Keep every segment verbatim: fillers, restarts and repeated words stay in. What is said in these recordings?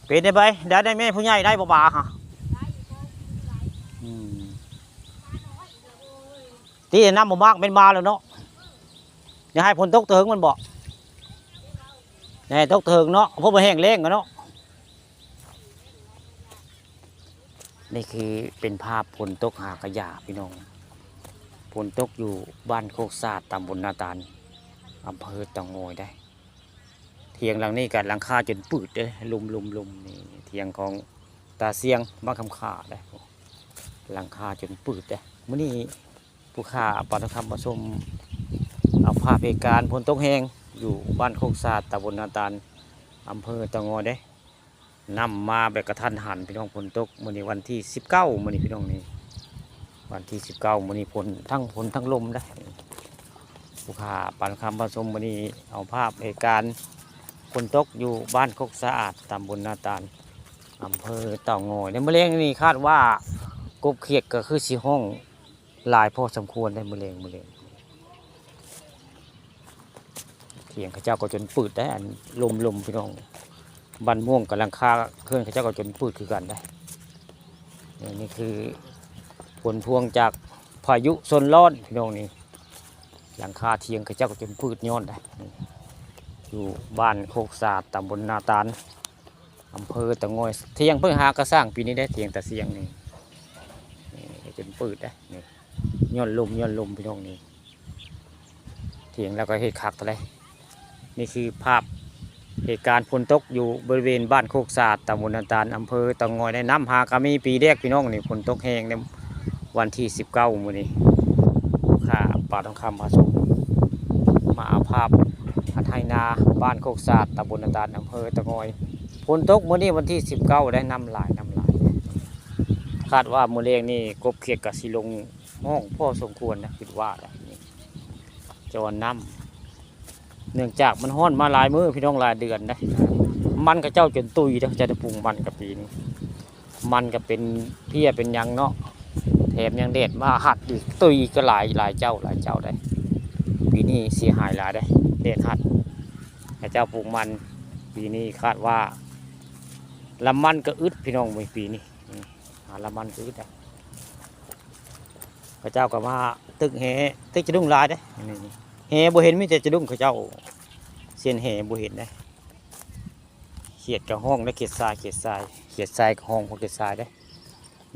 เป็นได้ไป ได้ ได้แม่ผู้ใหญ่ได้บ่บาฮะ อืม ที่น้ำบ่มากเป็นมาแล้วเนาะ อย่าให้ฝนตกเถิงมันบ่ อย่าให้ตกเถิงเนาะ เพราะบ่แห้งแล้งกันเนาะ นี่คือเป็นภาพฝนตกหากะยาพี่น้อง ฝนตกอยู่บ้านโคกสาด ตำบลนาตาล อำเภอเต่างอยได้ เถียงหลังนี้ก็หลังคาจนปืดเด้ ลุมลุมลุมนี่ เถียงของตาเสียงบ้านคำขาได้ หลังคาจนปืดเด้ มื้อนี้ผู้ข่าวปานคำมาชม เอาภาพเหตุการณ์ฝนตกแฮงอยู่บ้านโคกสาด ตำบลนาตาล อำเภอเต่างอยเด้ น้ำมาแบบกะทันหันพี่น้อง ฝนตก มื้อนี้วันที่สิบเก้า มื้อนี้พี่น้องนี่ วันที่สิบเก้า มื้อนี้ฝน ทั้งฝนทั้งลมนะ ผู้ข่าวปานคำมาชม มื้อนี้เอาภาพเหตุการณ์ฝนตกอยู่บ้านโคกสะอาด ตำบลนาตาล อำเภอเต่างอย ในมื้อแลงนี่คาดว่ากบเขียดก็คือสิฮ้องหลายพอสมควรได้มื้อแลง มื้อแลง เถียงเขาเจ้าก็จนปืดได้ อันลมลมพี่น้อง บ้านม่วงกับหลังคาเฮือนเขาเจ้าก็จนปืดคือกันได้ นี่ นี่คือผลพวงจากพายุโซนร้อนพี่น้องนี่ หลังคาเถียงเขาเจ้าก็จนปืดย้อนได้ นี่ อยู่บ้านโคกสาด ตำบลนาตาล อำเภอเต่างอย เถียงเพิ่งหากระสร้างปีนี้ได้ เถียงตาเสียงนี่ นี่ก็จนปืดได้ นี่ ย้อนลม ย้อนลมพี่น้องนี่ เถียงแล้วก็เฮ็ดคักเท่าใด นี่คือภาพเหตุการณ์ฝนตกอยู่บริเวณบ้านโคกสาด ตำบลนาตาล อำเภอเต่างอย ได้ น้ำหากะมีปีแรกพี่น้องนี่ ฝนตกแฮงในวันที่สิบเก้า มื้อนี้ ข่าวปานคำมาชม มาเอาภาพไฮ่นาบ้านโคกสาด ตำบลนาตาล อำเภอเต่างอย ฝนตกมื้อนี้วันที่สิบเก้า ได้ น้ำหลาย น้ำหลาย คาดว่ามื้อแลงนี่กบเขียดก็สิลงฮ้องพอสมควรนะ คิดว่านะ นี่ จอน้ำ เนื่องจากมันฮ้อนมาหลายมื้อพี่น้อง หลายเดือนนะ มันเขาเจ้าจนตุยเด้อ เขาเจ้าได้ปลูกมันกับปีนี้ มันก็เป็นเพี้ยเป็นหยังเนาะ แถมยังแดดมาหัดอีก ตุยก็หลาย หลายเจ้า หลายเจ้าได้ ปีนี้เสียหายหลายได้ แดดหัด เขาเจ้าปลูกมัน ปีนี้คาดว่าลำมันก็อึดพี่น้อง มื้อปีนี้ อืม หาลำมันก็อึดอะ เขาเจ้าก็มาตึกแห ตึกจะดุ้งหลายเด้ นี่ แหบ่เห็น มีแต่จะดุ้งเขาเจ้า เสียนแหบ่เห็นเด้ เขียดก็ฮ้องได้ เขียดทราย เขียดทราย เขียดทรายก็ฮ้องเพราะเขียดทรายเด้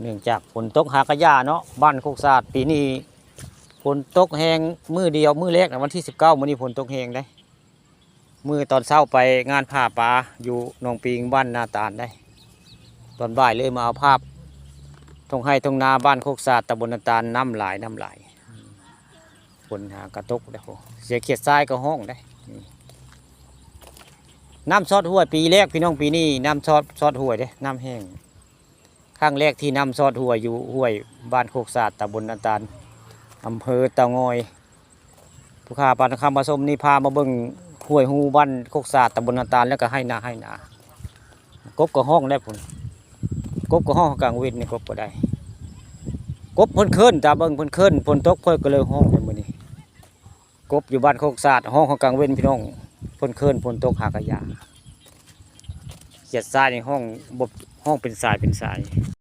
เนื่องจากฝนตกหากะยาเนาะ บ้านโคกสาดปีนี้ฝนตกแฮง มื้อเดียว มื้อแรกนะ วันที่สิบเก้า มื้อนี้ฝนตกแฮงเด้ มื้อตอนเช้าไปงานผ่าปลาอยู่หนองปิงบ้านนาตาลได้ ตอนบ่ายเลยมาเอาภาพท่งไฮ่ท่งนาบ้านโคกสาด ตำบลนาตาล น้ำหลาย น้ำหลาย ฝนหากะตกได้ โห เสียงเขียดทรายก็ฮ้องได้ อืม น้ำซอดห้วยปีแรกพี่น้อง ปีนี้น้ำซอด ซอดห้วยเด้ น้ำแห้ง ครั้งแรกที่น้ำซอดห้วยอยู่ห้วยบ้านโคกสาด ตำบลนาตาล อำเภอเต่างอย ผู้ข่าวปานคำมาชมนี่พามาเบิ่งห้วยฮูบ้านโคกสาด ตำบลนาตาล แล้วก็ไฮ่นา ไฮ่นา กบก็ฮ้องได้พุ้น กบก็ฮ้องกลางเว็นนี่ กบก็ได้ กบเพิ่นเคิ้น ตาเบิ่งเพิ่นเคิ้น ฝนตกเพิ่นก็เลยฮ้องในมื้อนี้ กบอยู่บ้านโคกสาด ฮ้องกลางเว็นพี่น้อง เพิ่นเคิ้น ฝนตกหากะยา เขียดทรายนี่ฮ้องบ่ ฮ้องเป็นสายเป็นสาย